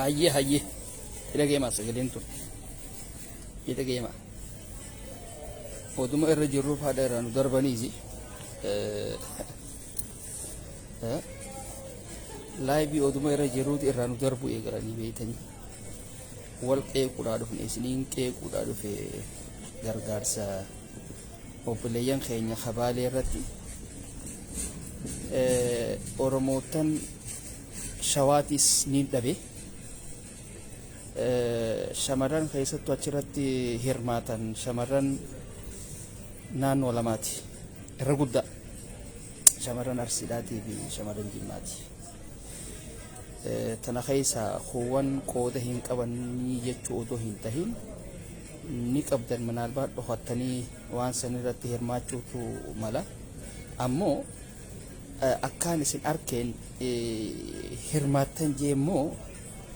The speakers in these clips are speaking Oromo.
Hayyee hayyee. Hidha geemaa sagaleen tun. Hidha geemaa. Oduma irra jirruuf haadha irraa nu darbaniisi. Laayivii oduma irra jirruuti irraa nu darbuu eegalanii beeytanii. Wal qeequudhaa dhufne isiniin qeequudhaa dhufe gargaarsa obboleeyyan keenya kabaalee irratti Oromootan Shawaatis niin dhabe. Shamarran keessattuu achirratti hirmaatan shamarran naannoo lamaati. Irra guddaa shamarran Arsiidhaatii fi shamarran Jimmaati. Tana keessa kuuwwan qooda hin qabanii jechuu odoo hin tahin ni qabdan manaalbaa dhokattanii waan san irratti hirmaachuutu mala. Ammoo akkaan isin arkeen hirmaattan jee immoo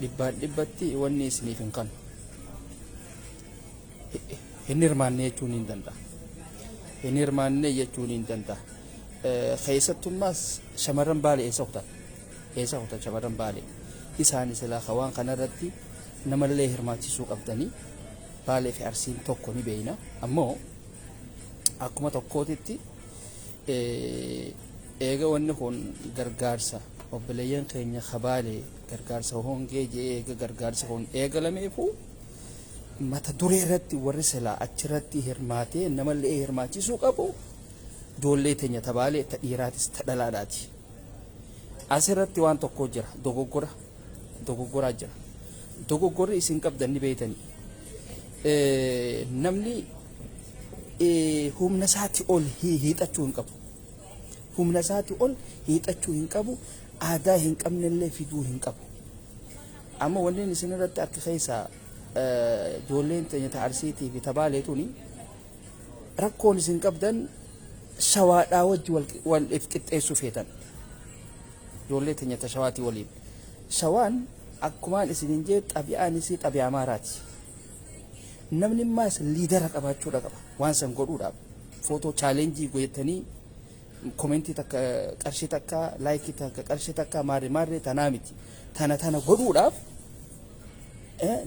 dhibbaan dhibbatti wanni isiniif hin kanu. Hin hirmaanne jechuun hin danda'a. Hin hirmaanne jechuun hin danda'a. Keessattummaas shamarran Baalee eessa kutan? Eessa kutan shamarran Baalee? Isaan silaa ka waan kanarratti namallee hirmaachisuu qabdanii Baalee fi Arsiin tokko ni beeyna. Ammoo akkuma tokkootitti Eega wanni kun gargaarsa obboleeyyan keenya ka Baalee gargaarsa hongee je'ee eega gargaarsi kun eegalameefuu mata duree irratti warri silaa achirratti hirmaatee namallee hirmaachisuu qabu ijoollee teenya ta Baalee ta dhiiraatis ta dhalaadhaati. Asirratti waan tokko jira dogoggora dogoggoraa jira. Dogoggorri isin qabdan ni beeytanii. Namni humna isaati ol hiixachuu hin qabu. Humna isaati ol hiixachuu hin qabu. Aadaa hin qabnellee fiduu hin qabu. Amma wanni isin irratti akka keessaa ijoolleen teenya ta Arsiitii fi ta Baalee tuni rakkoon isin qabdan shawaadhaa wajji wal if qixxeessuu feetan. Ijoollee teenya ta shawaatii waliin. Shawaan akkumaan isinin jee xabi'aan isii xabi'a Amaaraati. Namni immaas liidara qabaachuudha qaba. Waan san godhuudhaaf footoo chaalenjii gootanii komentii takka qarshii takka laayikii takka qarshii takka maarree maarree tanaa miti. Tana tana godhuudhaaf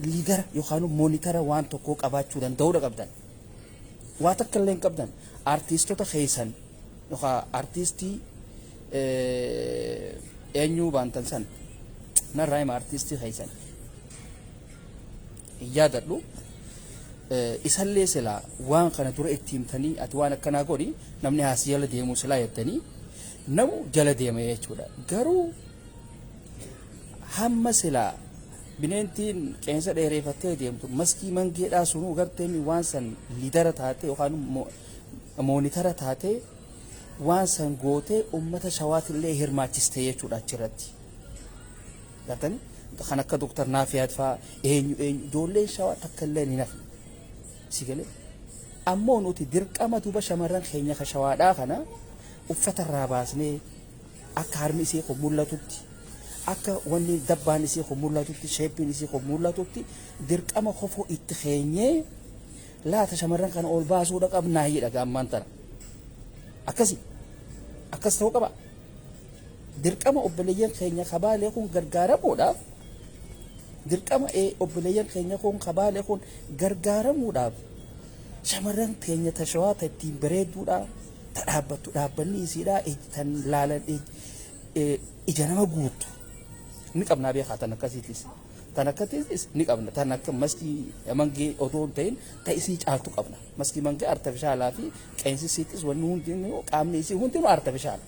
liidara yookaan moonitara waan tokkoo qabaachuu danda'uudha qabdan. Waa takka illee hin qabdan. Artiistota keessan yookaan artiistii eenyuu baantan san narraa hima artiistii keessan. Hin yaadadhu. Isallee silaa waan kana dura itti himtanii ati waan akkanaa godhi namni haasi jala deemu silaa jettanii namu jala deema jechuudha. Garuu hamma silaa bineentiin qeensa dheereeffattee deemtu maskii mangeedhaa sunuu gartee waan san liidara taatee yookaan moonitara taatee waan san gootee uummata shawaatillee hirmaachiste jechuudha achirratti. Gartanii kan akka Dr. Naafiyaat fa'aa eenyu eenyu ijoolleen shawaa takka illee hin hafne. Si galee ammoo nuti dirqama duuba shamarran keenya ka shawaadhaa kana uffata irraa baasnee akka harmi isii kun mul'atutti akka wanni dabbaan isii kun mul'atutti sheeppiin isii kun mul'atutti dirqama kofoo itti keenyee laata shamarran kana ol baasuudha qabnaa jedha gaammaan tana. Akkasi akkas ta'uu qaba. Dirqama obboleeyyan keenya ka Baalee kun gargaaramuudhaaf dirqama obboleeyyan keenya kun ka Baalee kun gargaaramuudhaaf shamarran teenya ta shawaa ta ittiin bareedduudha ta dhaabbattu dhaabbanni isiidha tan laalan ija nama guuttu ni qabnaa beekaa tan akkasiitis. Tan akkatiis ni qabna. Tan akka maskii mangee otoo hin ta'in ta isii caaltu qabna. Maskii mangee artifishaalaa fi qeensi isiitis wanni hundinuu qaamni isii hundinuu artifishaala.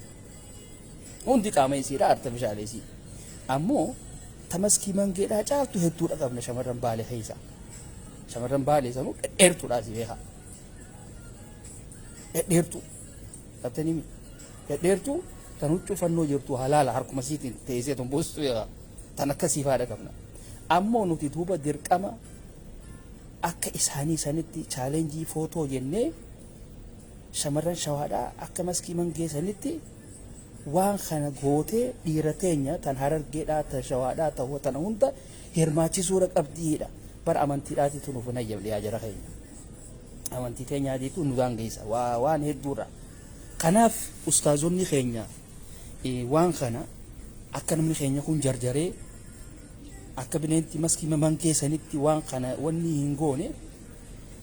Hundi qaama isiidha artifishaala isii. Ammoo ta maskii mangeedhaa caaltu hedduudha qabna shamarran Baalee keessa. Shamarran Baalee sanuu dhedheertuudha si beekaa. Dhedheertuu. Qabtanii mi? Dhedheertuu tan huccuu fannoo jirtu halaala harkuma isiitiin teessee tun buustu beekaa. Tan akkasii faadha qabna. Ammoo nuti duuba dirqama akka isaanii sanitti chaalenjii footoo jennee shamarran shawaadhaa akka maskii mangee sanitti waan kana gootee dhiira teenya tan harargeedhaa tan shawaadhaa tan tana hunda hirmaachisuudha qabdiidha. Bara amantiidhaatiitu nuuf hin hayyamne yaa jara keenya. Amantii teenyaatiitu nu daangeessa waan hedduurra. Kanaaf ustaazonni keenya waan kana akka namni keenya kun jarjaree Akka bineentii maskii mangee sanitti waan kana wanni hin goone,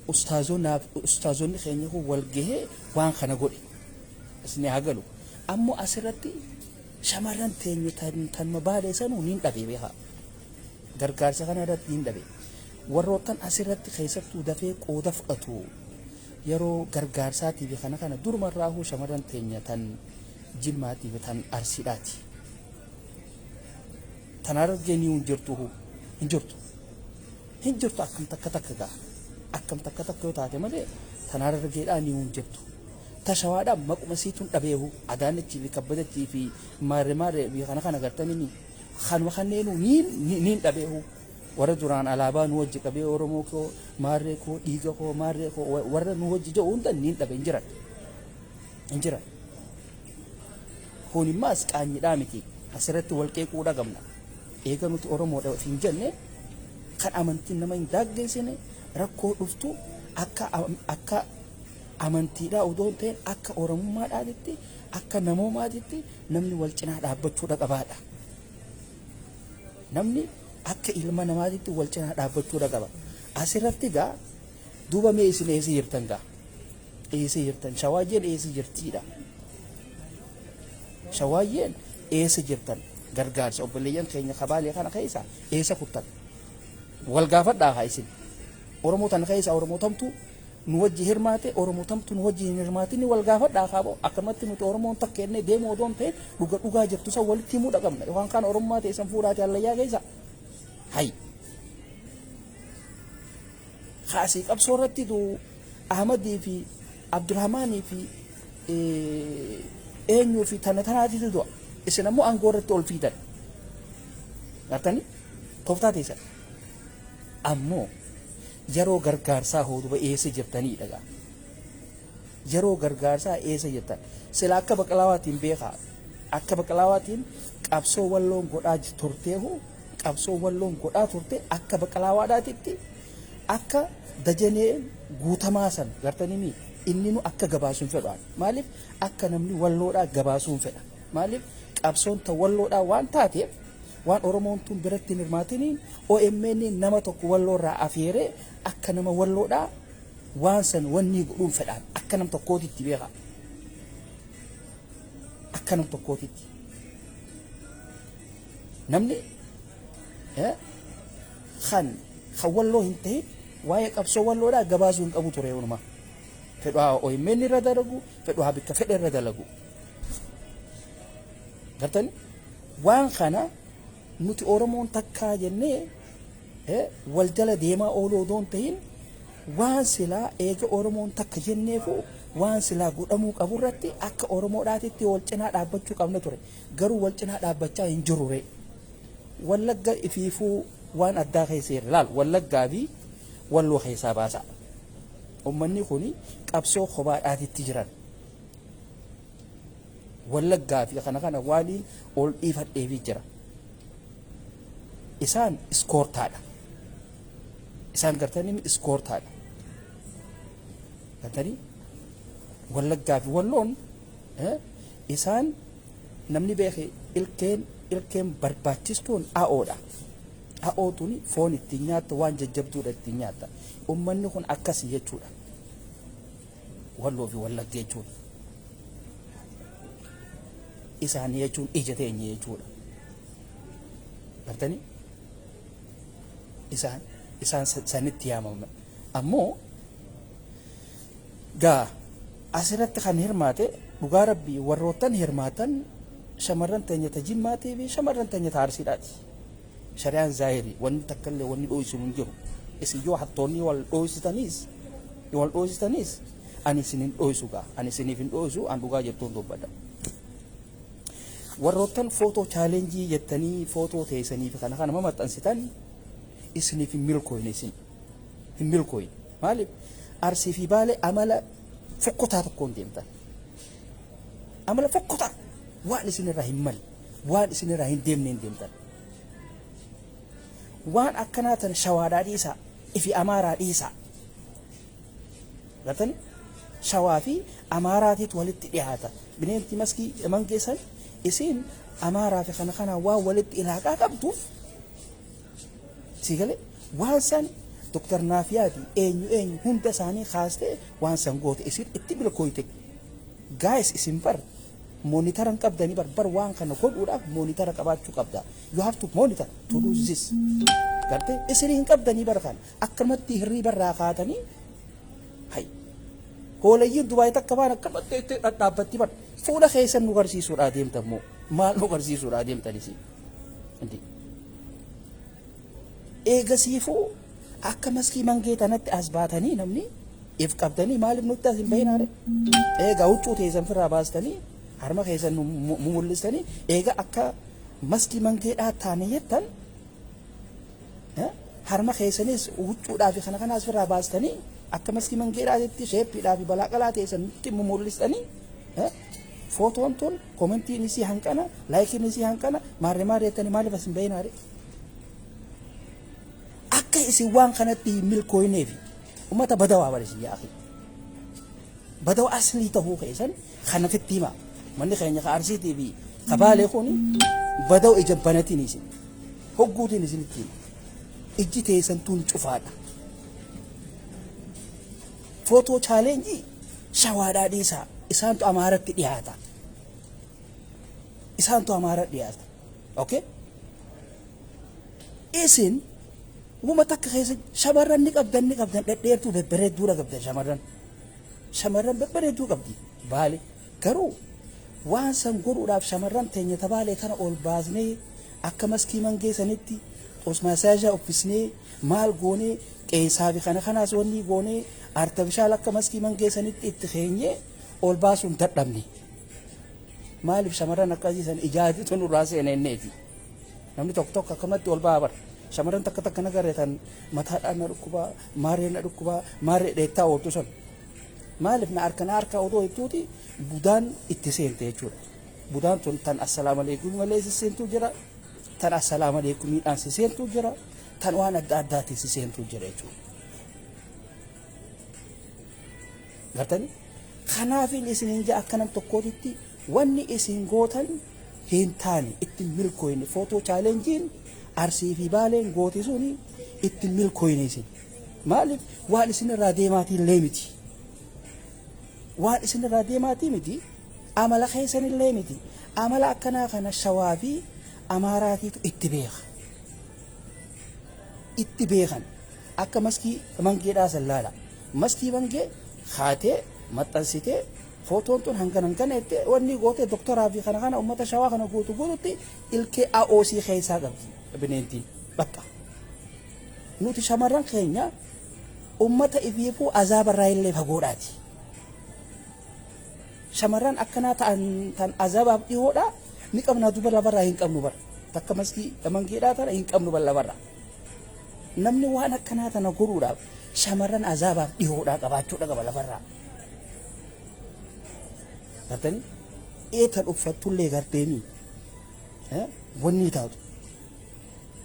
ustaazonni keenya kun wal gahee waan kana godhe. Isin haa galu. Ammoo asirratti shamarran teenya tan mabaalee sanuu niin dhabe beekaa. Gargaarsa kana irratti niin dhabe. Warroottan asirratti keessattuu dafee qooda fudhatu yeroo gargaarsaatii fi kana kana durumarraahuu shamarran teenya tan Jimmaatii fi tan Arsiidhaati. Tan Harargee ni hin jirtu, hin jirtu. Hin jirtu, akkam takka takka ga'a. Akkam takka takka yoo taate malee tan Harargeedhaa ni hin jirtu. Ta Shawaadhaa maquma siituun dhabeehu, Adaanachii fi Kabbadachii fi maarre maarre fi kana kana gartanii kanuma kanneenuu niin dhabeehu. Warra duraan alaabaa nu wajji qabee, Oromoo koo, maarree koo, dhiiga koo, maarree koo, warra nu wajji jedhu hunda niin dhabe, hin jiran. Hin jiran. Kun immaas qaanyidhaa miti. Asirratti wal qeequudha qabna. Eega nuti Oromoodha hin jenne, kan amantiin nama hin daaggeessine, rakkoo dhuftu akka amantiidhaa odoo hin ta'in akka Oromummaadhaatitti, akka namoomaatitti namni wal cinaa dhaabbachuudha qabaadha. Namni akka ilma namaatitti wal cinaa dhaabbachuudha qaba. Asirratti gaa duuba mee isin eessa jirtan gaa? Eessa jirtan? Shawaayyeen eessa jirtiidha? Shawaayyeen eessa jirtan? Gargaarsa obboleeyyan keenya kabaalee kana keessa eessa kuttan? Wal gaafadhaa haa isin. Oromoo tana keessa Oromoo tamtu nu wajji hirmaate, Oromoo tamtu nu wajji hin hirmaatin, wal gaafadhaa kaaboo. Akkanumatti nuti Oromoon takka jennee deemuu odoo hin ta'in, dhuga dhugaa jirtu san walitti himuu dhaqabna. Yookaan kan Oromummaa ta'e san fuudhaati hallayyaa keessa. Hay. Kaasii qabsoo irratti Ahmadii fi Abdurrahmaanii fi eenyuu fi tana tanaatitu du'a. Isin ammoo aangoo irratti ol fiidan. Gartanii tooftaa teessan. Ammoo yeroo gargaarsaa hooduba eessa jirtanii dhagaa. Yeroo gargaarsaa eessa jirtan? Sila akka baqalaawaatiin beekaa. Akka baqalaawaatiin qabsoo Walloon godhaa turteehu, qabsoo Walloon godhaa turte, akka baqalaawaadhaatitti akka Dajanee Guutamaa san gartanii inni nu akka gabaasuun fedhu. Maaliif akka namni Walloodhaa gabaasuun fedha? Maaliif qabsoon ta Walloodhaa waan taateef, waan Oromoon tun biratti hin hirmaatiniin, OMN nama tokko Walloorraa afeeree akka nama Walloodhaa waan san wanni godhuun fedhaan akka nam tokkootitti beeka. Akka nam tokkootitti. Namni kan kan Walloo hin ta'in waa'ee qabsoo Walloodhaa gabaasuu hin qabu ture walumaa. Fedhu haa OMN irra dalagu, fedhu haa bikka fedhe irra dalagu. Gartani waan kana nuti Oromoon takkaa jennee wal jala deemaa ooluu odoo hin ta'in, waan silaa eega Oromoon takka jenneefu waan silaa godhamuu qabu irratti akka Oromoodhaatitti wal cinaa dhaabbachuu qabna ture. Garuu wal cinaa dhaabbachaa hin jirru ree. Wallagga ifiifuu waan addaa keessa jira. Laal, Wallaggaa fi Walloo keessaa baasa. Uummanni kun qabsoo kophaadhaatitti jiran. Wallaggaa fi kana kana waaliin ol dhiifadheefii jira. Isaan iskoortaadha. Isaan gartanii iskoortaadha. Gartanii Wallaggaa fi Walloon isaan namni beeke ilkeen barbaachistuun a'oodha. A'ootuun foon ittiin nyaatta, waan jajjabduudha ittiin nyaatta. Uummanni kun akkasii jechuudha. Walloo fi Wallagga jechuun. Isaanii jechuun ija teenya jechuudha. Gartanii isaan sanitti yaamama. Ammoo gaa asirratti kan hirmaate, dhugaa rabbii, warroottan hirmaatan shamarran teenya ta Jimmaatii fi shamarran teenya ta Arsiidhaati. Shari'aan zaahirii wanni takka illee wanni dho'isinu hin jiru. Isin yoo hattoonni wal dho'isitaniis ani isin hin dho'isu gaa, ani isiniif hin dho'isu, an dhugaa jirtuun dubbadha. Warroottan photo challenge jettanii footoo teessanii fi kana kana maxxansitan isiniif hin milkooyne, isin hin milkooyne. Maaliif Arsii fi Baalee amala fokkotaa tokkoon deemtan. Amala fokkotaa waan isinirraa hin malle, waan isinirraa hin deemne hin deemtan. Waan akkanaa tan Shawaadhaa dhiisaa, ifi Amaaraa dhiisaa. Gartanii Shawaa fi Amaaraatiitu walitti dhiyaata. Bineentii maskii mangeessan isiin Amaaraa fi kana kana waan walitti ilaaqaa qabduuf Si galee waan san Dr. Naafiyaati eenyu eenyu hunda isaanii kaastee waan san goote, isin itti milkooyte. Guys, isin bar monitor hin qabdanii. Bar waan kana godhuudhaaf monitor qabaachuu qabda. You have to monitor to do this. Gartee isin hin qabdanii bar kana akkanumatti hirriiba irraa kaatanii hay hoolayyiin Dubaay takka baan akkanumatti itti dhadhaabbatti. Bar fuula keessan nu garsiisuudhaa deemtan moo maal nu garsiisuudhaa deemtan isin? Eegasiifuu akka maskii mangee tanatti as baatanii namni if qabdanii maaliif nutti as hin bahinaare? Eegaa huccuu teessan firraa baastanii harma keessan nu mul'istanii, eega akka maskii mangeedhaa taane jettan, harma keessanis huccuudhaa fi kana kanaas firraa baastanii akka maskii mangeedhaatitti sheeppiidhaa fi balaaqalaa teessan nutti mul'istanii, footoon tun commentiin isii hanqana, likeiin isii hanqana, maarree maarree jettanii maaliif as hin bahinaare? Akka isin waan kanatti hin milkooyneef ummata badawaa barisi. Yaa akhi, badawa aslii tahuu keessan kanatitti hima. Manni keenya ka Arsiitii fi ka Baalee kun badawa ija banatiin isin hogguutiin isinitti hima. Ijji teessan tun cufaadha. Photo challenge Shawaadhaa dhiisaa, isaantu Amaaratti dhiyaata, isaantu Amaara dhiyaata. Okay, isin wuma takka keessa shamarran ni qabdan, ni qabdan, dhedheertuu bebbereedduudha qabdan. Shamarran bebbereedduu qabdi Baale. Garuu waan san godhuudhaaf shamarran teenya tabaalee tana ol baasnee akka maskii mangee sanitti xosmaasaajaa uffisnee, maal goonee, qeensaa fi kana kanaas wanni goonee, artificial akka maskii mangee sanitti itti keenyee ol baasuun dadhabne. Maaliif shamarran akkasii san ijaatitu nurraa seenenneeti? Namni tokko tokko akkamatti ol ba'a. Bara shamarran takka takka nagarreetan mataadhaan na dhukkubaa, maarree na dhukkubaa, maarree dheettaa ooltu san maaliif na harka na harka odoo jettuuti budaan itti seente jechuudha. Budaan tun tan assalaamu alaikum malee si seentuu jira, tan assalaamu alaikumiidhaan si seentuu jira, tan waan adda addaatiin si seentuu jira jechuudha. Gartanii kanaafin isin hin jaa akka nam tokkootitti wanni isin gootan hin taane, itti milkooyne. Photo challengeiin Arsii fi Baaleen gooti suni itti milkooyne isin. Maaliif? Waan isin irraa deemaatii illee miti. Waan isin irraa deemaatii miti. Amala keessan illee miti. Amala akkanaa kana Shawaa fi Amaaraatiitu itti beeka. Itti beekan. Akka maskii mangeedhaa san laala. Maskii mangee haatee maxxansitee footoon tun hangan hangana jettee wanni gootee doktoraa fi kana kana uummata Shawaa kana guutu guututti ilkee AOC keessaa qabdi bineentiin. Bakka. Nuti shamarran keenya uummata ifiifuu azaabarraa illee fagoodhaati. Shamarran akkanaa ta'an tan azabaaf dhihoodha ni qabnaa, duba lafarraa hin qabnu bara. Takka maskii mangeedhaa tana hin qabnu bara lafarraa. Namni waan akkanaa tana godhuudhaaf shamarran azaabaaf dhihoodhaa qabaachuudha qaba lafarraa. Gartanii eetan uffattullee garteemii wanni taatu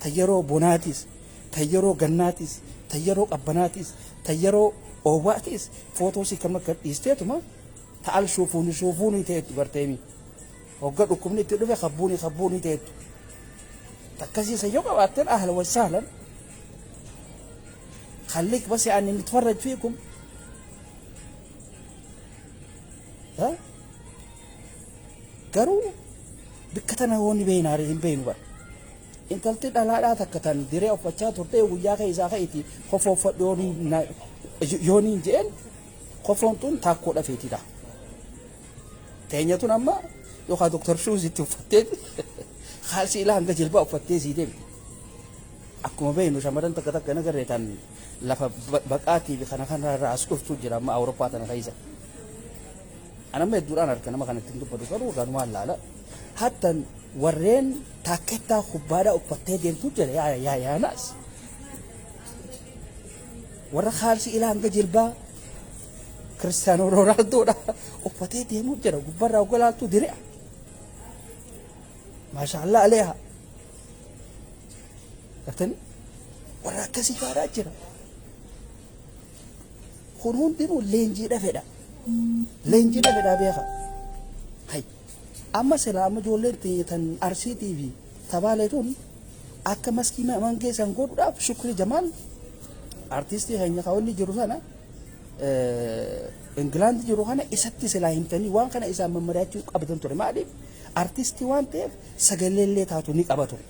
ta yeroo bonaatis, ta yeroo gannaatis, ta yeroo qabbanaatis, ta yeroo oowwaatis footoo si kan akka dhiisteetuma ta al shuufuuni shuufuuni ta'ettu garteemi. Hogga dhukkubni itti dhufe kabbuuni kabbuuni ta'ettu. Takkasiisa yoo qabaattan ahlan wa sahlan. خليك بس يعني نتفرج فيكم. ها garuu bikka tana woonni beeyna hin beeynu. Bara intalti dhalaadhaa takka tan diree uffachaa turte guyyaa keessaa ka'iti kofoo uffadhu yooniin je'een, kofoon tun taakkoodha feetidha. Teenya tun amma yookaan Doktor Shuuzitti uffattee kaalsii ilaa hanga jilbaa uffattee sii deemti. Akkuma beeknu shamarran takka takka nagarree tan lafa baqaatii fi kana kana irraa as dhuftu jira amma Awurooppaa tana keessa. Anamma hedduudhaan harka nama kanatti hin dubbatu, garuu ganumaan laala. Hattan warreen taakkettaa kubbaadhaa uffattee deemtu jira yaa yaa yaanaas. Warra kaalsii ilaa hanga jilbaa Kiristaanoo Roonaaldodha uffatee deemuu jira, gubbarraa ogolaaltu diri'a. Maashaallah aleeha. Gartanii warra akkasii faadaa jira. Kun hundinuu leenjiidha fedha. Leenjiidha fedhaa beeka. Hay. Amma silaa amma ijoolleen tan Arsiitii fi Tabaalee tun Akka maskii mangee san godhuudhaaf Shukrii Jamaal artistii keenya kaawwanni jiru sana, Ingilaandi jiru kana, isatti silaa himtanii waan kana isaan mammari'achuu qabdan ture. Maaliif? Artistii waan ta'eef sagaleellee taatu ni qaba ture.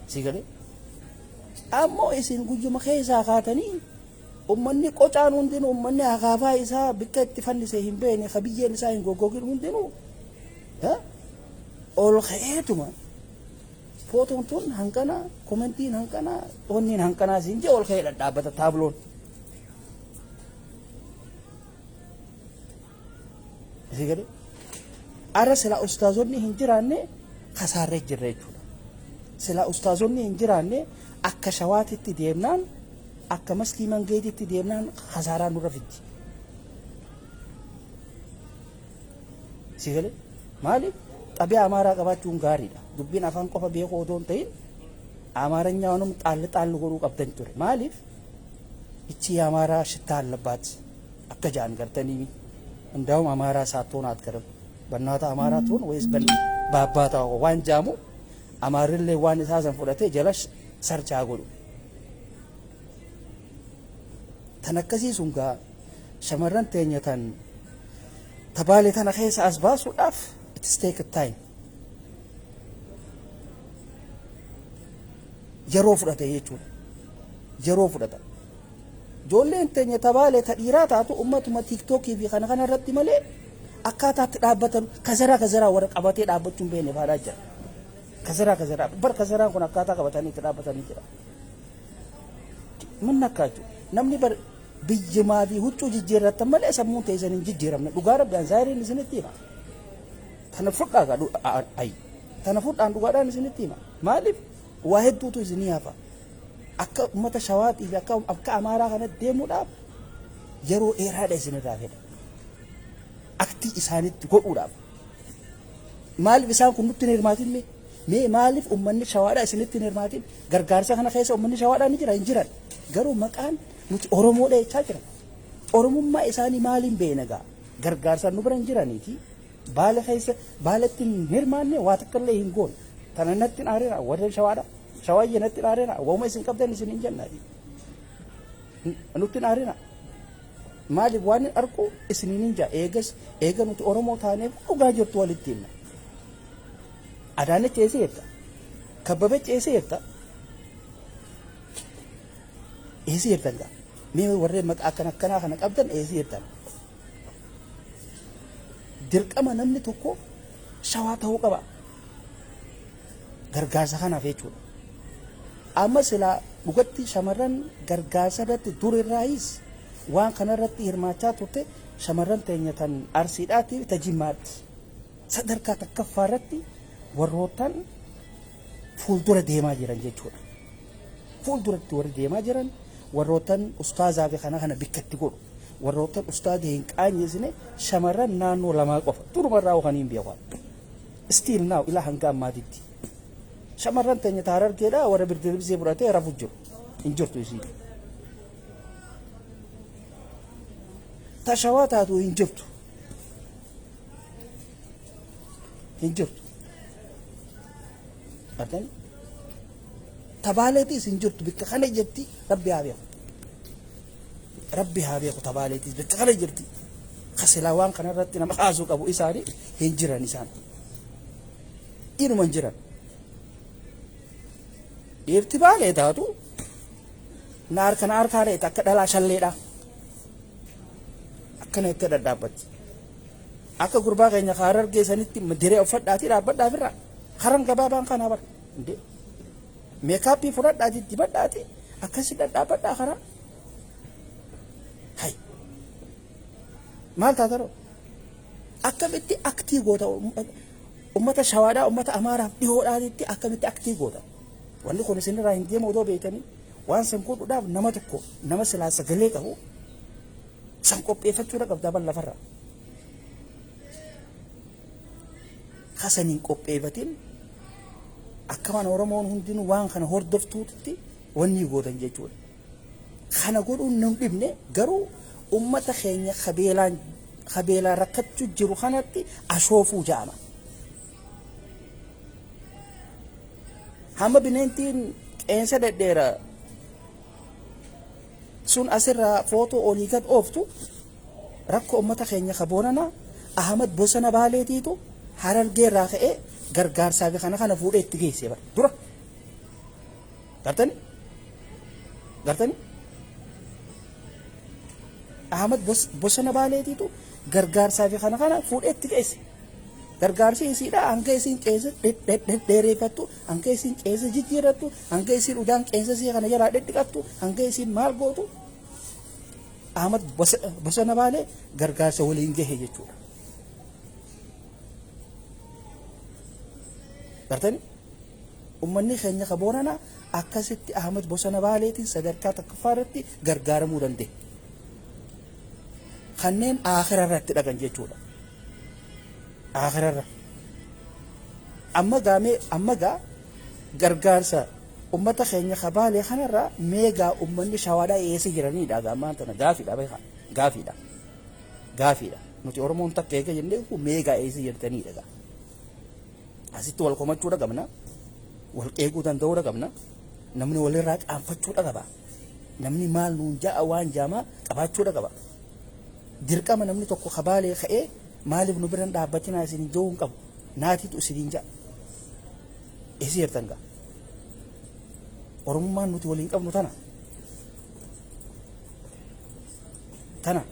Si galee? Ammoo isin guyyuma keessaa kaatanii ummanni qocaan hundinuu, ummanni akaafaa isaa bikka itti fannise hin beekne, ka biyyeen isaa hin goggogin hundinuu ol ka'eetuma footoon tun hanqana, komentiin hanqana, wanniin hanqanaa siin jee ol ka'ee dhadhaabbata taabloon. Si galee? Ara silaa ustaazonni hin jiraanne kasaarree jirra jechuudha. Silaa ustaazonni hin jiraanne akka Shawaatitti deemnaan, akka maskii mangeetitti deemnaan kasaaraa nurra fiddi. Si galee? Maaliif? Xabi'a Amaaraa qabaachuun gaariidha. Dubbiin afaan qofa beekuu odoo hin ta'in Amaaranyaa waanuma xaalli xaalli godhuu qabdan ture. Maaliif? ይቺ የአማራ ሽታ አለባት akka ja'an gartanii እንዳውም አማራ ሳትሆን አትቀርም፣ በእናቷ አማራ ትሆን ወይስ በአባቷ waan jaamu Amaarrillee waan isaa san fudhatee jala sarchaa godhu. Tan akkasii sun gaa shamarran teenya tan tabaalee tana keessa as baasuudhaaf it is take time. Yeroo fudhate jechuudha. Yeroo fudhata. Ijoolleen teenya tabaalee ta dhiiraa taatu ummatuma TikTokii fi kana kana irratti malee akkaataatti dhaabbatan kazaraa kazaraa warra qabatee dhaabbachuu hin beekne faadhaa jira. Kazaraa kazaraa bar kazaraan kun akkaataa qabatanii itti dhaabbatanii jira. Min akkaachuu namni bar biyyumaa fi huccuu jijjiirrattan malee sammuun teessan hin jijjiiramne. Dhugaa Rabbi an zaahiriin isinitti hima. Tana fudhaa ayi tana fudhaan dhugaadhaan isinitti hima. Maaliif? Waa hedduutu isinii hafa. Akka ummata Shawaatii fi akka Amaaraa kanatti deemuudhaaf yeroo dheeraadha isinirraa fedha. Aktii isaanitti godhuudhaaf. Maaliif isaan kun nutti hin hirmaatin mee? Mee maaliif uummanni Shawaadhaa isinitti hin hirmaatin? Gargaarsa kana keessa uummanni Shawaadhaa ni jira? Hin jiran. Garuu maqaan nuti Oromoodha jechaa jiran. Oromummaa isaanii maaliin beekna gaa? Gargaarsaan nu bira hin jiraniiti. Baala keessa baalatti hin hirmaanne, waa takka illee hin goone. Tana natti hin aarina warreen Shawaadhaa. Shawaayye natti hin aarina. Wauma isin qabdan isin hin jennaati. Nutti hin aarina. Maaliif? Waan hin argu isiniin hin jaa. Eegas eega nuti Oromoo taaneef dhugaa jirtu walitti himna. Adaanech eessa jirta? Kabbabech eessa jirta? Eessa jirtan gaa? Mee warreen maqaa akkana akkanaa kana qabdan eessa jirtan? Dirqama namni tokko Shawaa ta'uu qaba. Gargaarsa kanaaf jechuudha. Amma silaa dhugatti shamarran gargaarsa irratti dur irraayis waan kana irratti hirmaachaa turte shamarran teenya tan Arsiidhaati ta Jimmaatti. Sadarkaa takkaffaa irratti warroottan fuuldura deemaa jiran jechuudha. Fuulduratti warri deemaa jiran warroottan ustaazaa fi kana kana bikkatti godhu. Warroottan ustaaza hin qaanyesine shamarran naannoo lamaa qofa. Durumarraa kan hin beeku. Still now ilaa hanga ammaatitti. Shamarran teenya ta Harargeedhaa warra birdiribsee fudhatee rafu jiru. Hin jirtu isii. Ta Shawaa taatu hin jirtu. Hin jirtu. Argani? Tabaaleetiis hin jirtu bikka kana jirti, Rabbi haa beeku. Rabbi haa beeku, tabaaleetiis bikka kana jirti. Kasilaa waan kana irratti nama kaasuu qabu isaanii hin jiran isaan. Inuma hin jiran. Dhiirti Baalee taatu na harka na harkaa reeta akka dhalaa shalleedha. Akkana itti dhadhaabbatti. Akka gurbaa keenya ka Harargee sanitti diree uffadhaatii dhaabbadhaa firra. Karan gabaabaan kanaa bara. Makeup fudhadhaatii dibadhaatii akkasi dhadhaabbadhaa karaa. Hay. Maal taata roo? Akkamitti aktii goota ummata Shawaadhaa, ummata Amaaraaf dhihoodhaatitti akkamitti aktii goota? Wanni kun isinirraa hin deemu odoo beektanii waan san godhuudhaaf nama tokko nama silaa sagalee qabu san qopheeffachuudha qabdaa ban lafarra. Kasan hin qopheeffatin akka waan Oromoon hundinuu waan kana hordoftuutti wanni gootan jechuudha. Kana godhuun nu dhibne, garuu ummata keenya kabeelaan kabeelaan rakkachuu jiru kanatti ashoofuu ja'ama. Hamma bineentiin qeensa dhedheera sun asirraa footoo olii gad ooftu, rakkoo ummata keenya ka Booranaa Ahmad Bosona Baaleetiitu Harargee irraa ka'ee gargaarsaa fi kana kana fuudhee itti geesse bara dura. Gartani? Gartani? Ahmad Bosona Baaleetiitu gargaarsaa fi kana kana fuudhee itti geesse. Gargaarsi isiidha hanga isiin qeensa dhedheereeffattu, hanga isiin qeensa jijjiirrattu, hanga isiin udaan qeensa isii kana jalaa dhedhiqattu, hanga isiin maal gootu Ahmad Bosona Baalee gargaarsa waliin gahe jechuudha. Gartani? Ummanni keenya ka Booranaa akkasitti Ahmad Bosona Baaleetiin sadarkaa tokkoffaa irratti gargaaramuu danda'e. Kanneen aakhira irratti dhaqan jechuudha. Aakhira irra. Amma gaa mee amma gaa gargaarsa ummata keenya ka Baalee kanarraa mee gaa ummanni Shawaadhaa eessa jiraniidha gaa ammaan tana gaafiidha beekaa gaafiidha. Gaafiidha. Nuti Oromoon takka eega jennee mee gaa eessa jirtaniidha gaa. Asitti wal komachuudha qabna. Wal qeequu danda'uudha qabna. Namni walirraa qaanfachuudha qaba. Namni maal nuun ja'a waan jaamaa qabaachuudha qaba. Dirqama namni tokko ka Baalee ka'ee maaliif nu biran dhaabbatinaa isin ja'uu hin qabu. Naatiitu isiniin ja'a. Eessa jirtan gaa? Oromummaan nuti waliin qabnu tana. Tana.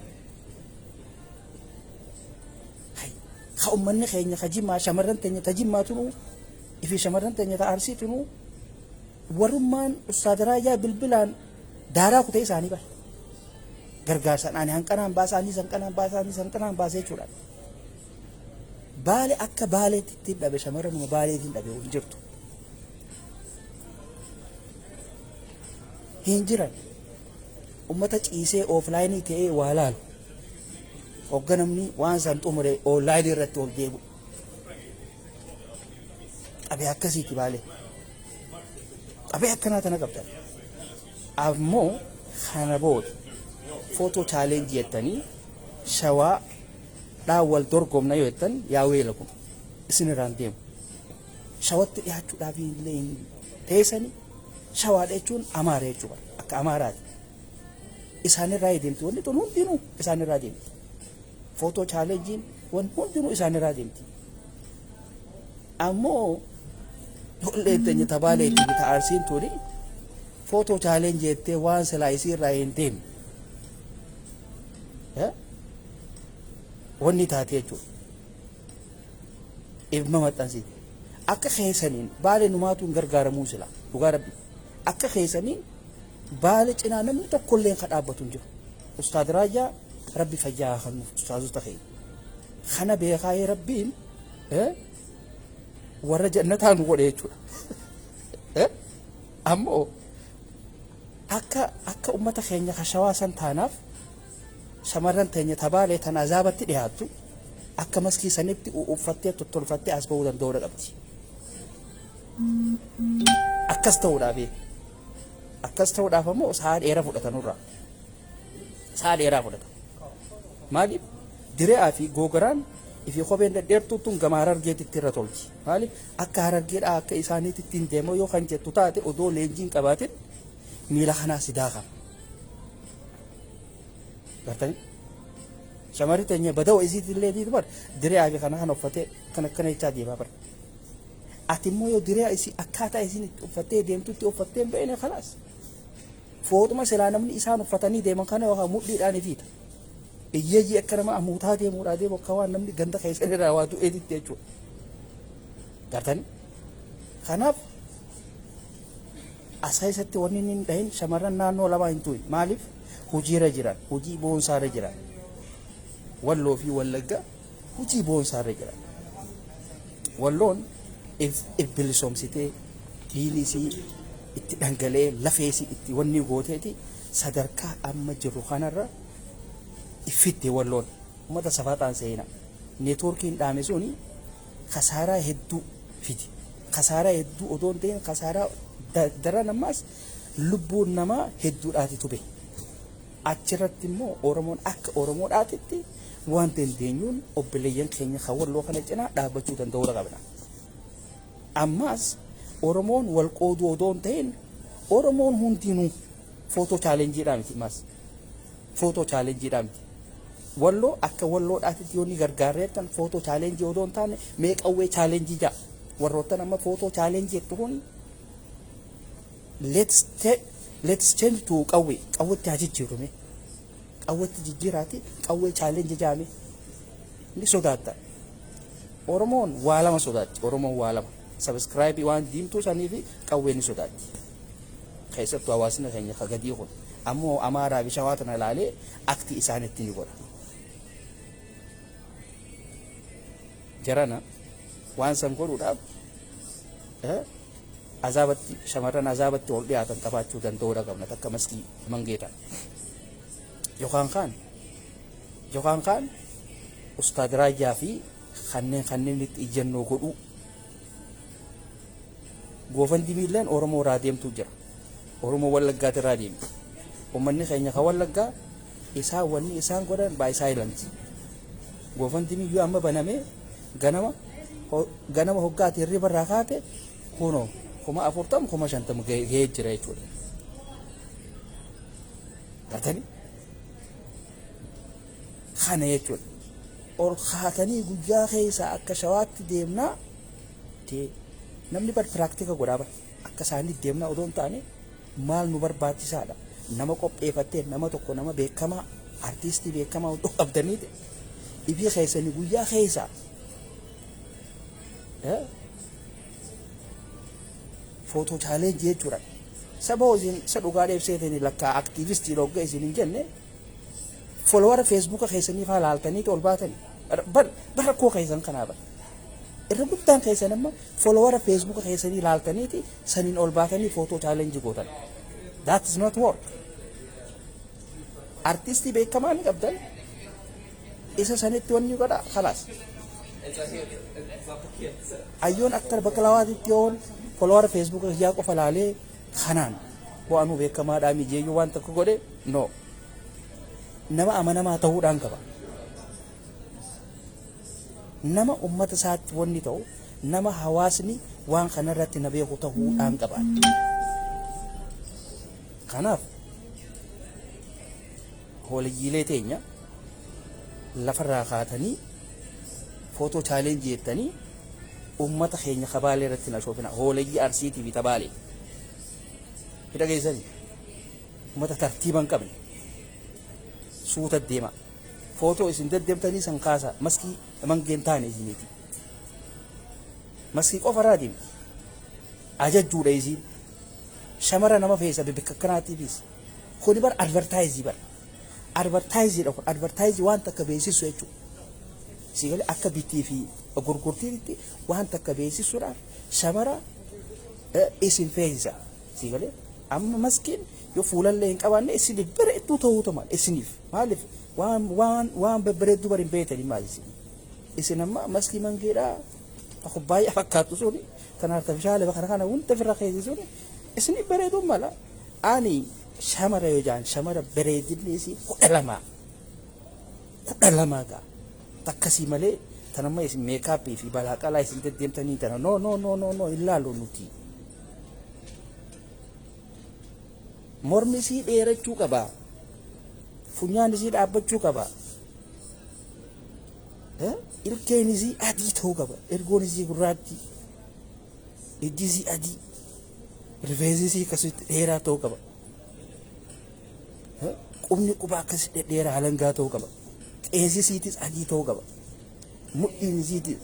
Ka ummanni keenya ka Jimmaa, shamarran teenya ta Jimmaa tunuu ifi shamarran teenya ta Arsii tunuu warrummaan Ustaad Raayyaa bilbilaan daaraa kutee isaanii bara. Gargaarsaan ani hanqanaan baasa, anis hanqanaan baasa, anis hanqanaan baasa jechuudha. Baale akka Baaleetti ittiin dhabe, shamarranuma Baaleetiin dhabe hin jirtu. Hin jiran. Ummata ciisee offline ta'ee waa laalu. Hogga namni waan san xumure online irratti ol deebi'u. Qabee akkasiiti Baalee. Qabee akkanaa tana qabdan. Ammoo kana booda photo challenge jettanii Shawaa dhaan wal dorgomna yoo jettan, yaa weela kun isin irraan deemu. Shawatti dhiyaachuudhaaf illee hin teessani. Shawaadha jechuun Amaara jechuudha. Akka Amaaraati. Isaanirraa deemti wanni tun hundinuu isaanirraa deemti. Photo challengeiin wanni hundinuu isaanirraa deemti. Ammoo ijoollee teenya tabaaleetii fi ta'arsiin tuni photo challenge jettee waan silaa isiirraa hin deemne. Wanni taate jechuudha. Ilma maxxansiiti. Akka keessaniin Baalee numaatu hin gargaaramuu sila. Dhugaa Rabbi. Akka keessaniin Baale cinaa namni tokkollee kan dhaabbatu hin jiru. Ustaad Raayyaa Rabbi fayyaa haa kennuuf, ustaazota keenya. Kana beekaayee Rabbiin warra jannataa nu godhe jechuudha. Ammoo akka ummata keenya ka Shawaa san taanaaf shamarran teenya tabaalee tan azaabatti dhiyaattu akka maskii sanitti uffattee tottolfattee as ba'uu danda'uudha qabdi. Akkas ta'uudhaaf akkas ta'uudhaaf ammoo sa'a dheeraa fudhata nurraa. Sa'a dheeraa fudhata. Maaliif dire'aa fi googaraan ifi kopheen dhedheertuu tun gama Harargeetitti irra tolti. Maaliif akka Harargeedhaa akka isaaniitti ittiin deemu yoo kan jettu taate, odoo leenjiin qabaatin miila kanaa si daakama. Gartanii? Shamarri teenya badawa isiitti illee diitu bar dire'aa fi kana kana uffatee kan akkana jechaa deemaa bar. Ati immoo yoo dire'a isii akkaataa isiin itti uffattee deemtutti uffattee hin beekne, kalaas. Fooxuma silaa namni isaan uffatanii deeman kana yookaan mudhiidhaan ifiita. Iyyeeyyii akka nama amuutaa deemuudhaa deemu, akka waan namni ganda keessan irraa waa du'eetitti jechuudha. Gartanii? Kanaaf as keessatti wanni inni hin dhahin shamarran naannoo lamaa hin tu'in. Maaliif? Hojiirra jiran, hojii boonsaarra jiran. Walloo fi Wallagga hojii boonsaarra jiran. Walloon if bilisoomsitee, dhiigni isii itti dhangala'ee, lafee isii itti wanni gooteeti sadarkaa amma jirru kanarra iffitte Walloon. Uummata safaaxaan seenaa. Neetwoorkiin dhaame suni kasaaraa hedduu fide. Kasaaraa hedduu odoo hin ta'in, kasaaraa daran ammaas lubbuun namaa hedduudhaati tube. Achirratti immoo Oromoon akka Oromoodhaatitti waan dandeenyuun obboleeyyan keenya kan Walloo kana cinaa dhaabbachuu danda'uudha qabna. Ammaas Oromoon wal qooduu odoo hin ta'in, Oromoon hundinuu photo challengeiidhaa miti maas, photo challengeiidhaa miti. Walloo akka Walloodhaatitti yoo ni gargaarreettan, photo challenge odoo hin taane, mee qawwee challenge ja'a. Warroottan amma photo challenge jettu kun, let's change to qawwee. Qawwetti haa jijjiirume, qawwetti jijjiiraati, qawwee challenge jaame. Ni sodaatta. Oromoon waa lama sodaatti. Oromoon waa lama, subscribe waan diimtuu sanii fi qawwee ni sodaatti. Keessattuu hawaasni keenya ka gadii kun ammoo Amaaraa fi Shawaa tana ilaalee akti isaanitti ni godha. Jarana, waan san godhuudhaaf azaabatti, shamarran azaabatti ol dhiyaatan qabaachuu danda'uudha qabna. Takka maskii mangeetan yookaan kaan Ustaad Raayyaa fi kanneen itti ijjannoo godhuu. GoFundMeilleen Oromoo irraa deemtuu jira. Oromoo Wallaggaati irraa deemti. Uummanni keenya ka Wallaggaa isaan wanni isaan godhan by silent. GoFundMe yoo amma banamee, ganama ganama hoggaati hirriba irraa kaate, kunoo 40,000, 50,000 gahee jira jechuudha. Gartanii kana jechuudha. Ol kaatanii guyyaa keessa akka Shawaatti deemnaa, namni bar practice godhaa bar, akka isaanii deemnaa odoo hin taane, maal nu barbaachisaadha. Nama qopheeffattee, nama tokko, nama beekamaa, artiistii beekamaa odoo qabdanii, ifii keessanii guyyaa keessa photo challenge jechuudha. Saba isin isa dhugaa dheebseetanii lakkaa activistii dhogga isin hin jenne, follower Facebooka keessanii faa laaltanii ol baatanii bar rakkoo keessan kanaa bar. Irra guddaan keessan amma follower Facebooka keessanii laaltaniiti saniin ol baatanii photo challenge gootan. That is not work. Artistii beekamaa ni qabdan, isa sanitti wanni godha, khalaas. Ayyoon akka bakka lawaatitti yoon follower Facebooka kiyyaa qofa laalee kanaan bu'aanuu beekamaadhaa mijeeyyuu waan tokko godhe, no, nama amanamaa ta'uudhaan qaba. Nama ummata isaatti wanni ta'u, nama hawaasni waan kanarratti na beeku ta'uudhaan qaba. Kanaaf hooliyyiilee teenya lafarraa kaatanii photo challenge jettanii ummata keenya kabaalee irratti na shoofina. Hoolayyii Arsiitii fi tabaalee hidha geessanii ummata tartiiba hin qabne, suuta deema. Footoo isin deddeemtanii san kaasa. Maskii mangeen taane isiniiti, maskii qofa irraa deemti ajajjuudha. Isiin shamara nama feesa bibikka akkanaatiifis kuni bar advertise, bar advertisedha kun. Advertise waan takka beeksisu jechuudha. Si galee? Akka bittii fi gurgurtiitti waan takka beeksisuudhaaf shamara isin feesisa. Si galee? Amma maskiin yoo fuulallee hin qabaanne isiniif bareedduu ta'uu maal isiniif. Maaliif waan babbareedduu bari hin beektanii maal isin. Isin amma maskii mangeedhaa kubbaayyaa fakkaattu suni tan artificial kana kana hunda ofirra keessa suni isiniif bareeduu mala. Ani shamara yoo jaan, shamara bareedinni isii 12, 12 gaa takkasii malee, tan amma isin makeup fi balaaqalaa isin deddeemtanii tana, no, no, no, no, no, hin laalu nuti. Mormi isii dheerachuu qaba. Funyaan isii dhaabbachuu qaba. Ilkeen isii adii ta'uu qaba. Ergoon isii gurraatti. Ijji isii adii. Rifeensi isii akkasitti dheeraa ta'uu qaba. Qubni qubaa akkasi dhedheeraa halangaa ta'uu qaba. Qeensi isiitis adii ta'uu qaba. Mudhiin isiitis.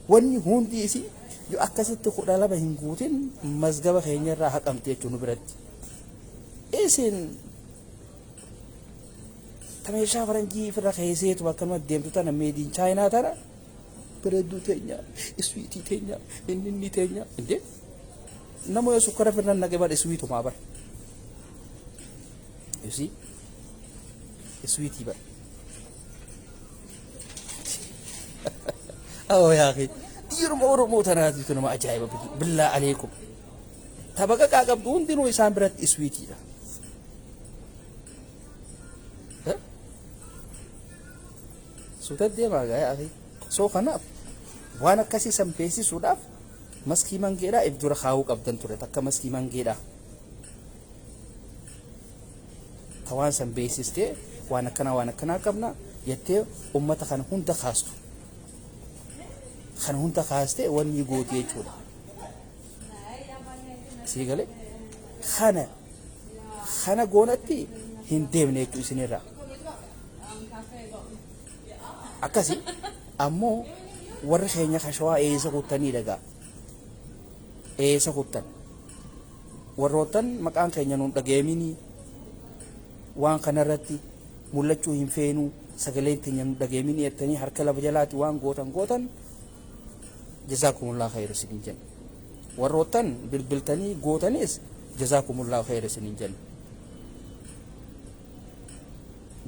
Wanni hundi isii yoo akkasitti 12 hin guutin, mazgaba keenyarraa haqamte jechuun nu biratti. Isin ta meeshaa faranjii ofirra keesseetu akkanuma deemtu tana, made in China tana, bareedduu teenya, sweet teenya, inni inni teenya indee nama yoo sukkara ofirra naqe bar sweetumaa bar. You see? Sweet bar. Oh yaa akhi, dhiiruma Oromoo tanaatiitu nama ajaa'iba, billaa aleekum. Tabaqa qabdu hundinuu isaan biratti sweetiidha. Suuta deemaa gaa yaa akhi. So kanaaf waan akkasii san beeksisuudhaaf Maskii mangeedhaa if dura kaawuu qabdan ture takka maskii mangeedhaa. Ta waan san beeksistee waan akkanaa waan akkanaa qabna jettee ummata kana hunda kaastu. Kana hunda kaastee wanni gooti jechuudha. Sii galee kana kana goonatti hin deemne jechuu isinirraa. Akkasi ammoo warri keenya ka shawaa eessa kuttanii dhagaa. Eessa kuttan. Warroottan maqaan keenya nuun dhageeminii waan kanarratti mul'achuu hin feenuu sagaleen teenya nu dhageeminii jettanii harka lafa jalaati waan gootan gootan jazaakumullah khayra isiniin jenna. Warroottan bilbiltanii gootanis jazaakumullah khayra isiniin jenna.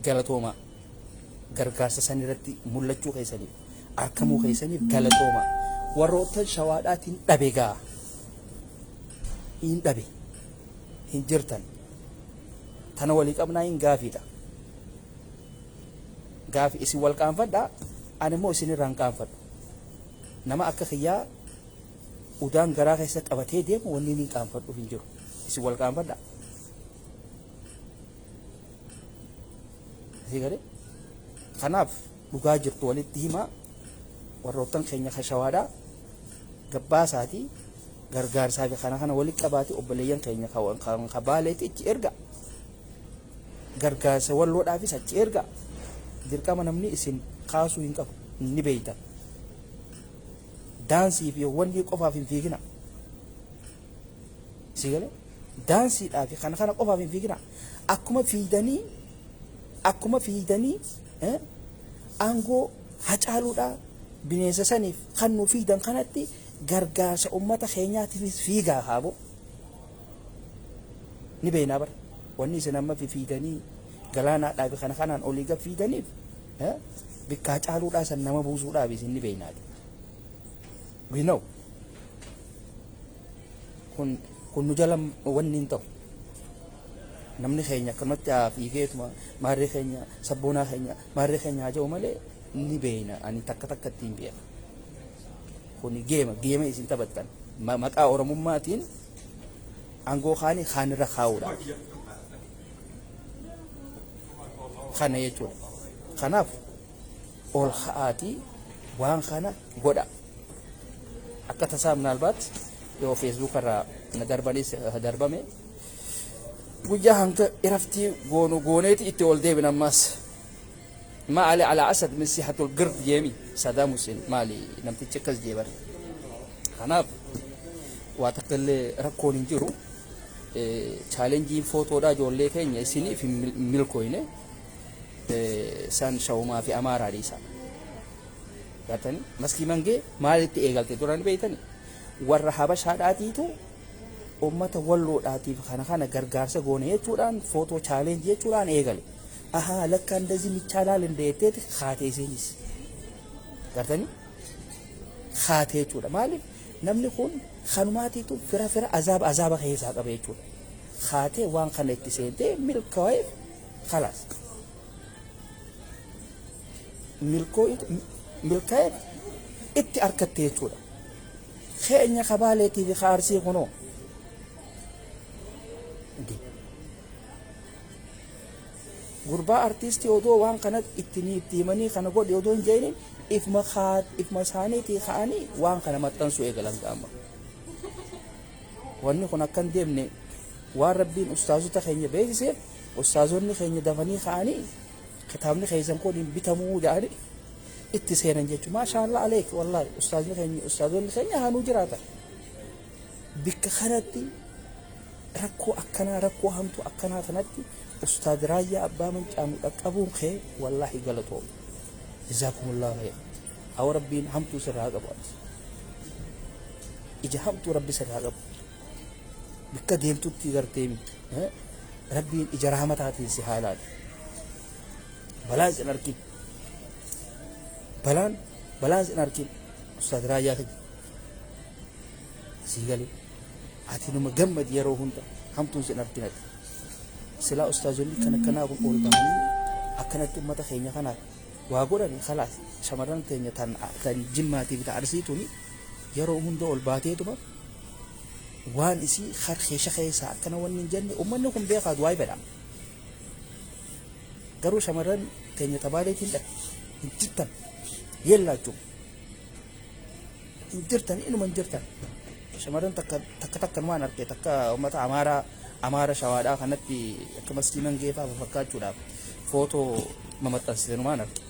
Galatoomaa gargaarsa san irratti mul'achuu keessaniif argamuu keessaniif galatoomaa. Warroottan shawaadhaatiin dhabe gaa hin dhabe hin jirtan tana walii qabnaa hin gaafiidha. Gaafi isin wal qaanfadhaa ani immoo isin irraa hin qaanfadhu. Nama akka kiyyaa udaan garaa keessa qabatee deemu wanni inni hin qaanfadhu hin jiru. Isin wal qaanfadhaa. Asii galee kanaaf dhugaa jirtu walitti himaa warroottan keenya kashawaadhaa gabbaasaati gargaarsaa fi kana kana walitti qabaate obboleeyyan keenya kan baaleeti achi erga gargaarsa walloodhaafis achi erga dirqama namni isin kaasuu hin qabu ni beeytan daansii fi wanni qofaaf hin fiigina si galee daansiidhaa fi kana kana qofaaf hin fiigina akkuma fiidanii aangoo hacaaluudhaa bineensa saniif kan nu fiidan kanatti gargaarsa ummata keenyaatiifis fiigaa haabo ni beeynaa bara wanni isin amma fiidanii galaanaadhaa fi kana kanaan olii gad fiidaniif bikka hacaaluudhaa san nama buusuudhaaf isin ni beeynaati. We know. Kun nu jala wanni hin ta'u. Namni keenya akkanumatti haa fiigeetuma maarree keenya sabboonaa keenya maarree keenya haa jedhu malee ni beeyna ani takka takka ittiin beeka. Kuni geema geema isin taphattan maqaa oromummaatiin aangoo kaanii kaanirra kaa'uudha. Kana jechuudha. Kanaaf ol ka'aatii waan kana godha. Akka tasaa minaalbaat yoo Facebook irraa na darbanis darbame guyyaa hanga iraftii goonu gooneeti itti ol deebin ammaas. ما علي على أسد من سيحة القرد jeemi Saddam Hussein maali namtichi akkas jee bar. Kanaaf waa takka illee rakkoon hin jiru. Challengeiin footoodhaa ijoollee keenya isiniif hin milkooyne san shawumaa fi amaaraa dhiisa. Gartanii maskii mangee maalitti eegalte duraan beeytani warra habashaadhaatiitu ummata walloodhaatiif kana kana gargaarsa goone jechuudhaan footoo challenge jechuudhaan eegale. Ahaa lakka እንደዚህ ይቻላል እንደ jetteeti kaatee isinis. Gartanii kaatee jechuudha. Maaliif namni kun kanumaatiitu fira fira azaaba azaaba keessaa qaba jechuudha. Kaatee waan kana itti seentee milkaa'eef khalaas. Milkaa'eef itti argatte jechuudha. Keenya kabaaleetii fi kaarsii kunoo. Gurbaa artiistii odoo waan kana itti himanii kana godhe odoo hin jeeniin ifma ifma isaaniitii ka'anii waan kana maxxansuu eegalan qaama. Wanni kun akka hin deemne waan rabbiin ustaazota keenya beeksiseef ustaazonni keenya dafanii ka'anii kitaabni keessan kun hin bitamuu jedhanii itti seenan jechuudha. Maashaallah aleek wallaahi ustaazni keenya ustaazonni keenya haanuu jiraatan. Bikka kanatti rakkoo akkanaa rakkoo hamtuu akkanaa kanatti ustaad Raayyaa Abbaa Mancaanu dhaqqabuun kee wallaahi galatooma. Jazaakumullahu khayr. Hawa rabbiin hamtuu sirraa qabu ati. Ija hamtuu rabbi sirraa qabu. Bikka deemtutti garteemi. Rabbiin ija rahmataatiin si haa ilaalu. Balaan sin argin. Balaan sin argin. Ustaad Raayyaa keenya. Sii galee. Ati numa gammadi yeroo hunda hamtuun sin argin ati. Silaa ustaazonni kan akkanaa kun ol bahanii akkanatti ummata keenya kanaaf waa godhani khalaas shamarran teenya tan tan jimmaatii fi arsiituni Yeroo hunda ol baateetuma waan isii harkeesha keessaa akkana wanni hin jenne uummanni kun beekaa du'aa fedha. Garuu shamarran teenya tabaaleetiin dhabe hin jirtan yeellaachuun hin jirtan, inuma hin jirtan. Shamarran takka takka takkanumaan arge, takka uummata Amaaraa, Amaara Shawaadhaa kanatti akka maskii mangeefaa fakkaachuudhaaf footoo mamaxxansitenumaan arge.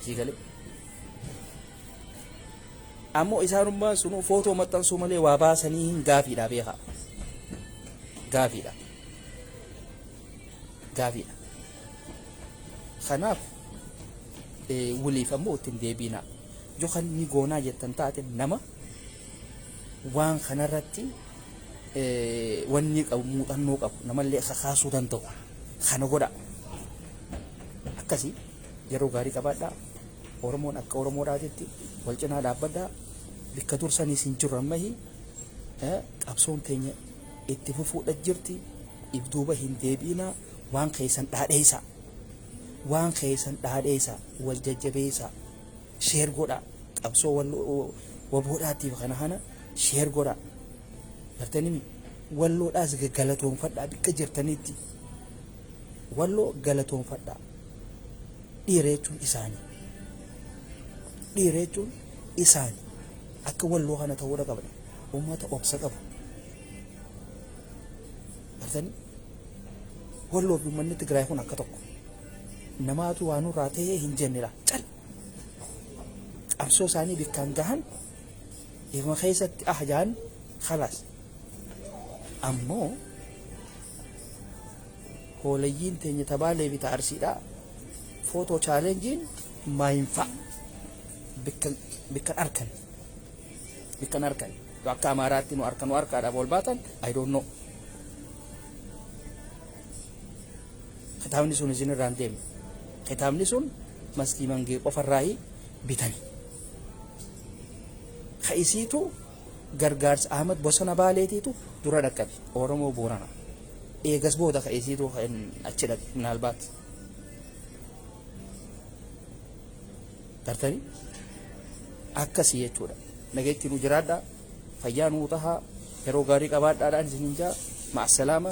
Sii galee. Ammoo isaanummaan sunuu footoo maxxansuu malee waa baasanii hin gaafiidha beekaa. Gaafiidha. Gaafiidha. Kanaaf waliif ammoo ittiin deebiinaa. Yookaan ni goonaa jettan taate, nama waan kanarratti wanni qabu, muuxannoo qabu, namallee kakaasuu danda'u kana godha. Akkasii yeroo gaarii qabaadhaa. Oromoon akka Oromoodhaatitti wal cinaa dhaabbadhaa. Bikka dursaniis hin jiru ammahi, qabsoon teenya itti fufuudha jirti. If duuba hin deebi'inaa, waan keessan dhaadheessa. Waan keessan dhaadheessa, wal jajjabeessa, share godha, qabsoo wal waboodhaatiif kana kana share godha. Gartanii Walloodhaas galatoonfadhaa, bikka jirtanitti Walloo galatoonfadhaa. Dhiira jechuun isaanii. Dhiira jechuun isaanii. Akka Walloo kana ta'uudha qabna. Uummata obsa qabu. Gartanii Walloo fi uummanni Tigraay kun akka tokko. Namaatu waa nurraa ta'ee hin jennedha. Cal. Qabsoo isaanii bikkaan gahan ifuma keessatti ah jaan khalaas. Ammoo hoolayyiin teenya tabaalee fi ta'arsiidha. Footoo challenge-iin maayinfaa bikkan arkan bikkan arkan yoo akka Amaaraatti nu arka nu arkaadhaaf ol baatan, I don't know. Kitaabni sun isin irraa hin deemne. Kitaabni sun maskii mangee qofarraayi bitani. Ka isiitu gargaarsa Ahmad Bosona Baaleetiitu dura dhaqqabe Oromoo Boorana. Eegas booda ka isiitu achi dhaqe minaalbaat. Gartanii akkasii jechuudha. Nageetti nu jiraadhaa. Fayyaa nuu tahaa. Yeroo gaarii qabaadhaadhaan isinin jaa. Ma'asalaama.